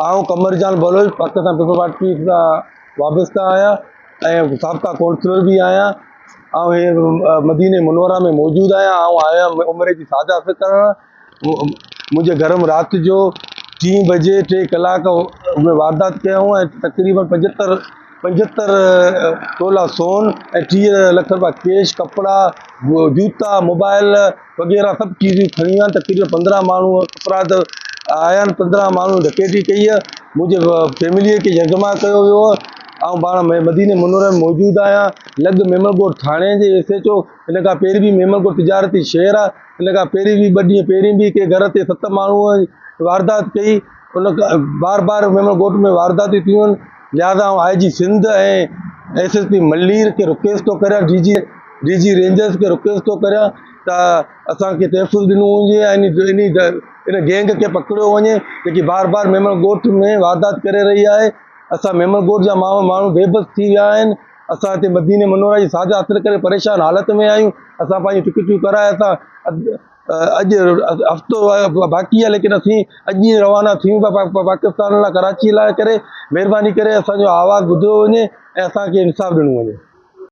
آئون قمر جان Baloch Pakistan peoples party سان وابسته آهيان ۽ سابقه ڪائونسلر به آهيان. آئون هي مديني منوره ۾ موجود آهيان. آئون آيو آهيان عمري جي سعادت حاصل ڪرڻ. منهنجي گهر ۾ رات جو ٽين بجي ٽي ڪلاڪ ۾ واردات ڪيائون ۽ تقريبن پنجهتر پنجهتر تولا سون ۽ 30 لک روپيا ڪيش، ڪپڙا، جوتا، موبائل وغيره سڀ چيزون کڻي ويا آهن. تقريبن 15 ماڻهو افراد آيا آهن، 15 ماڻهو ڊڪيتي ڪئي آهي. منهنجي فيمليء کي يرغمال ڪيو ويو آهي. آئون پاڻ مديني منوره ۾ موجود آهيان، لڳ ميمڻ ڳوٺ ٿاڻي جي ايس ايڇ او. ان کان پهرين به ميمڻ ڳوٺ تجارتي شهر آهي. ان کان پهرين به ٻه ڏينهن پهرين به ڪنهن گهر تي ست ماڻهو واردات ڪئي. ان کان بار بار ميمڻ ڳوٺ ۾ وارداتون ٿيون آهن. لهٰذا آئون I G Sindh ۽ S S P Malir کي رڪويسٽ ٿو ڪريان، ڊي جي ڊي جي رينجرز کي رڪويسٽ ٿو ڪريان ته اسان کي تحفظ ڏنو وڃي ۽ ان گينگ کي پڪڙيو وڃي جيڪي بار بار ميمڻ ڳوٺ ۾ واردات ڪري رهي آهي. اسان ميمڻ ڳوٺ جا ماڻهو بي بس ٿي ويا آهن. اسان هتي مديني منوره جي ساجا حاصل ڪري پريشان حالت ۾ آهيون. اسان پنهنجون ٽڪيٽون ڪرائي اسان اڄ هفتو باقي آهي، ليڪن اسين اڄ ئي روانا ٿيون پيا پاڪستان لاء، ڪراچي لاء ڪري مهرباني ڪري اسان جو آواز ٻڌو وڃي ۽ اسان کي انصاف ڏنو وڃي.